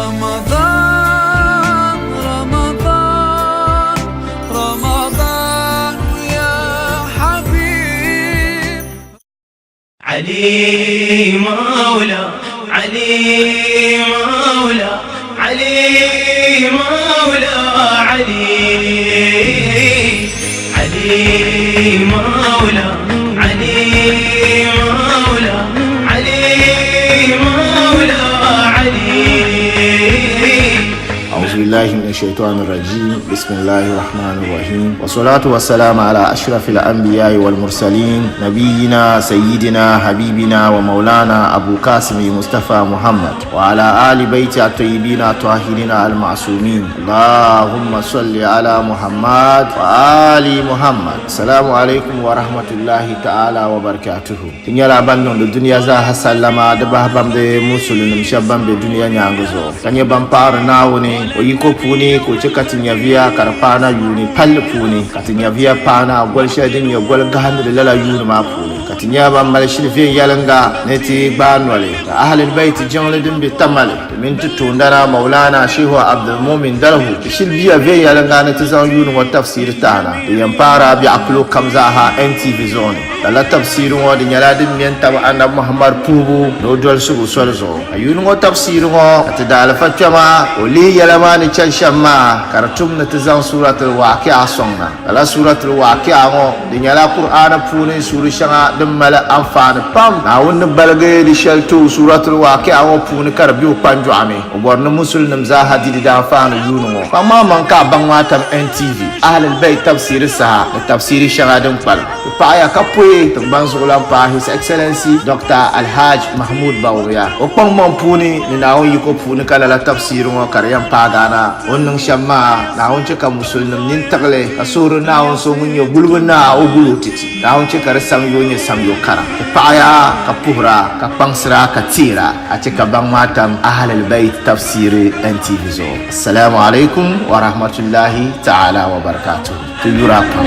رمضان رمضان رمضان يا حبيب. علي مولى علي مولى علي مولى علي علي مولى علي مولى علي مولى علي. أعوذ بالله من الشيطان الرجيم، بسم الله الرحمن الرحيم، والصلاة والسلام على أشرف الأنبياء والمرسلين، نبينا سيدنا حبيبنا ومولانا أبو قاسم مصطفى محمد وعلى آل بيته الطيبين الطاهرين المعصومين. اللهم صل على محمد وآل محمد. السلام عليكم ورحمة الله تعالى وبركاته. Ti nyɛla ban niŋdi dunia zaaha sallama di bahi ban be musulinim shɛba ban be dunia nyaangi zuɣu, ka nyɛ ban paɣiri Naawuni o yiko puuni ka o chɛ ka ti nyɛviya ka di paana yuuni palli puuni, ka ti nyɛviya paana goli shɛli din nyɛ goli gahindili lala yuuni maa puuni, ka ti nyɛla ban mali shili viɛnyɛliŋga ni ti gbaai noli ka Ahlul Bayt jiŋli din be Tamale di mini ti toondana Maulana Shehu Abdulmumin Dalhu di shili biya viɛnyɛliŋga ni ti zaŋ yuuni ŋɔ tafsiiri tahina din yɛn paara biɛɣu polo kam zaaha NTV zuɣu ni. Lala tafsiiri ŋɔ di nyɛla din me n-tabi Anabi Muhammad puhibu ni o dolisigu soli zuɣu. Ka yuuni ŋɔ tafsiiri ŋɔ ka ti daalifa kpɛma ka o lihi yɛla maa ni chani shɛm maa ka di tum ni ti zaŋ Suuratul Waaqi'a sɔŋ na. Lala Suuratul Waaqi'a ŋɔ di nyɛla Kur'aani puuni suuri shɛŋa din mali anfaani pam. Naawuni ni baligi di shɛli ti o Suuratul Waaqi'a ŋɔ puuni ka di be o kpanjɔɣu ni. O bɔri ni Musulinim zaaha di di daanfaani yuuni ŋɔ. Kpaŋmaŋmaŋ ka a baŋ maa tam NTV, Ahlul Bayt tafsiiri saha ni tafsiiri shɛŋa din kpalim. Ti paɣiya ka pooi tiŋgbani zuɣulan paa His Excellency Doctor Alhaj Mahmood Bawumia. O kpaŋmaŋ puuni ni Naawuni yiko puuni ka lala tafsiiri ŋɔ ka di yɛn paagi a na. O ni niŋ shɛm maa, Naawuni chɛ ka Musulinim nini tiɣi li ka suhiri Naawuni so ŋun nyɛ gulibu naa o guli o ti ti. Naawuni chɛ ka di samyoo nyɛ samyoo kara. Ti paɣiya ka puhira ka kpaŋsira ka teera a chɛ ka baŋ maa tam Ahlul Bayt tafsiiri NTV zuɣu. Assalamu alaikum wa rahmatullahi ta'ala wa barakatuhu. Ti yura pam.